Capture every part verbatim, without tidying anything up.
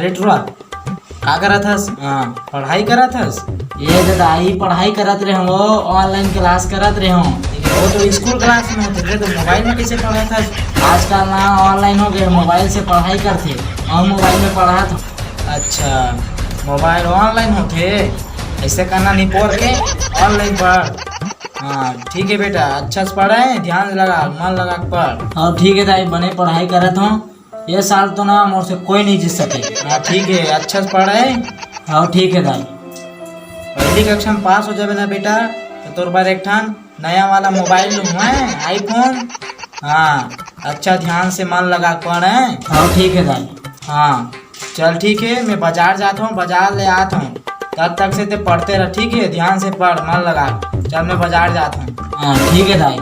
बेटुआ, का करत हस? हाँ, पढ़ाई करत हस? ये दाई, पढ़ाई करत रहे हो, online class करत रहे हो। लेकिन वो तो school class में होथे, तो mobile में कैसे पढ़त हस? आजकल ना online हो गए, mobile से पढ़ाई करथे और mobile में पढ़त हो। अच्छा, mobile online होथे, ऐसे करना नहीं पढ़ के, online पढ़। हाँ, ठीक है बेटा, अच्छा से पढ़े, ध्यान लगा, मन लगा के पढ़। हाँ, ठीक है दाई, बने पढ़ाई करत हो। ये साल तो ना मोर से कोई नहीं जीत सके। हाँ, ठीक है, अच्छा से पढ़े। हाँ, ठीक है दाई। पहली कक्षा में पास हो जाबे ना बेटा, तो तोर बर एक ठन नया वाला mobile लूँ मैं, iPhone। हाँ, अच्छा ध्यान से मन लगा के पढ़े। हाँ, ठीक है दाई। हाँ, चल ठीक है, मैं बाजार जात हूँ, बाजार ले आत हूँ। तब तक से ते पढ़ते रह, ठीक है? ध्यान से पढ़, मन लगा। चल, मैं बाजार जात हूँ। हाँ, ठीक है दाई।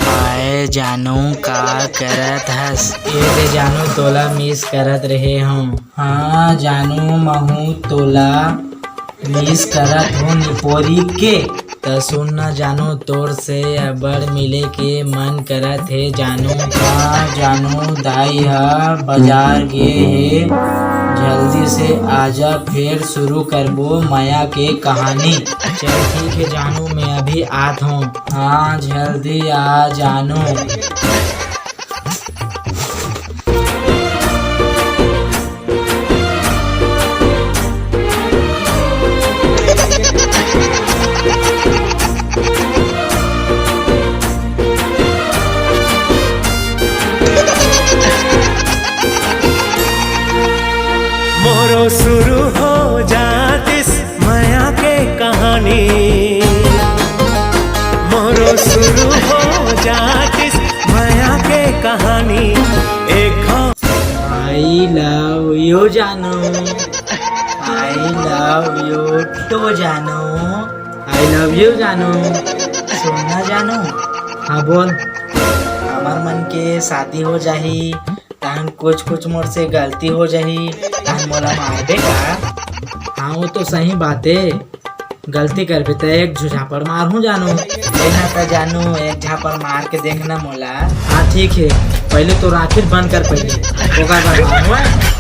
हाय जानू, का करत हस? ए दे जानू, तोला miss करत रहे हूँ। हाँ जानू, महू तोला miss करत हो निपोरी के। त सुन न जानू, तोर से अब्बड़ मिले के मन करत हे जानू। हाँ जानू, दाई ह बाजार गे हे, जल्दी से आजा, फेर शुरू करबो मया के कहानी। चल ठीक है जानू, मैं अभी आत हूँ। हाँ, जल्दी आ जानू। मोरो शुरू हो जातिस मया के कहानी, मोरो शुरू हो जातिस मया के कहानी। एक I love you जानू, I love you too जानू, I love you जानू। सुन ना जानू। हाँ बोल। हमर मन के शादी हो जाही, तहन कुछ कुछ मोर से गलती हो जाही, तहन मोला मारबे का? हाँ, वो तो सही बात है, गलती करबे त एक झो झापड़ मारहूँ जानू। देखना त जानू, एक झापड़ मार के देखना मोला। हाँ ठीक है, पहले तो आँखी ल बंद कर, पहले ओकर बाद मारहूँ।